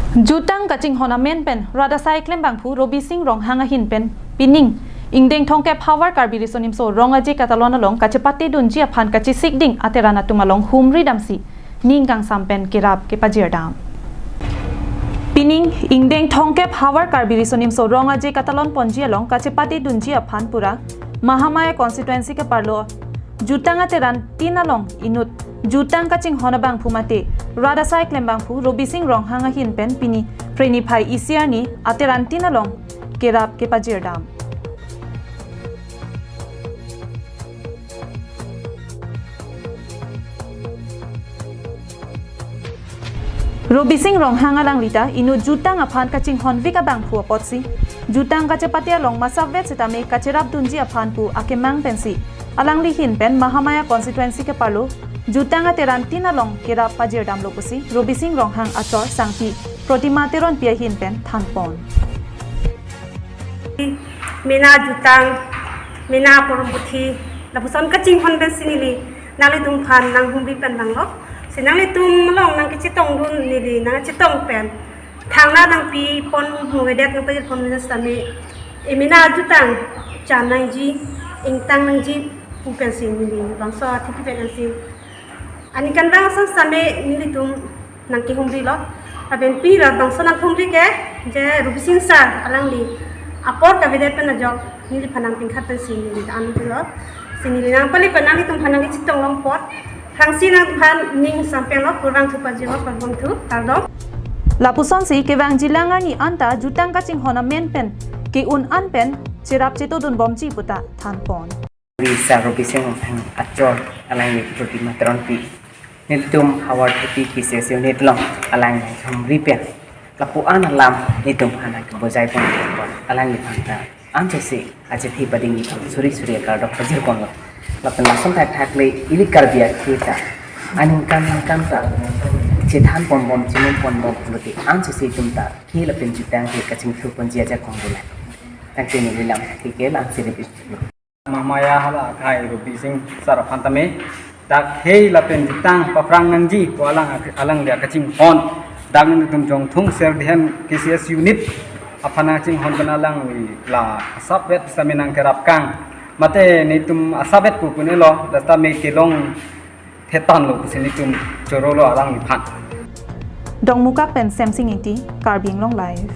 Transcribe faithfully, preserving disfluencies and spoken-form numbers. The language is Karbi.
Jutang kachinghon amen pen rat asai klembangphu Robising Ronghang ahin pen pining ingdeng thomkep havar Karbi Riso Nimso Rong Aje Katalon along kachepate dunji aphan kachesikding ateran atum along humri damsi ning kangsam pen kerap kepajirdam. Pining ingdeng thomkep havar Karbi Riso Nimso Rong Aje Katalon ponji along kachepate dunji aphan pura Mahamaya constituency keparlo jutang ateran tin along inut jutang kachinghon abangphu mate rat asai klembangphu Robising Ronghang ahin pen pini Phre niphai isi arni ateran tin along kerap kepajirdam. Robising Ronghang alangli ta inut jutang aphan kachinghonvik abangphu apotsi jutang kachepate along masapvet sitame kacherap dunji aphan pu akemang pensi alangli ahin pen Mahamaya constituency keparlo jutang ateran tin along kerap pajirdamlo pusi Robising Ronghang achor sangpi Protima Teronpi ahin pen thanpon. Mena jutang, mena porom puthi, lapuson kachinghon pensi neli nanglitum aphan nanghumri pen vanglo. Si nanglitum along nangkachetongdun neli nangchetong pen thangna nangpipon muvedet nangpajirpon sitame, e mena jutang chan nangji, ingtang nangji pu pensi neli bangso athipi pen ansi ani kanvang ason sitame nelitum nangkehumrilo. Lapen pira bangso nanghumri ke je Robising sir alangli apor kavedet pen ajok neliphan nangpingkhat pensi neli an pulo. Si neli nangpali pen nanglitum aphan nangkachetong long apot, hangsi nangphan ning sampenlo, kurvangthu pajirlo, kurvangthu, kardom. Lapusonsi kevangjilang arni anta jutang kachinghon amen pen ke-un an pen cherap chetodunbomji puta thanpon. Ri sir Robising Ronghang achor alangli Protima Teronpi, nelitum havar thirty K C S unit along alangli humri pen lapu-an alam nelitum aphan kebujai pon, alangliphan ta anchotsi achethi padingji aphan suri suri akardom pajirponlo. Lapen lason thakthak le ili Karbi akhei ta aningkan ningkan ta chethanponbom, chinumponbom pulote anchotsi itum ta khei lapen jutang ke kachingthurponji ajakong bulai. Tangte neli lam thike lang siri. Mahamaya hala akhai Robising sir aphan tame dak khei lapen jutang paphrang nangji pu alang, alangli akachinghon dak nelitum Jongthung Serdihen K C S unit aphan nangchinghon pen alangli la asapvet sitame nangkerap kang. Mate nelitum asapvet pu pu-unlo, dak sitame kelong thetanlo pusi nelitum chorolo alangliphan. Dongmukak pen Semsing Ingti, Karbi Anglong Live.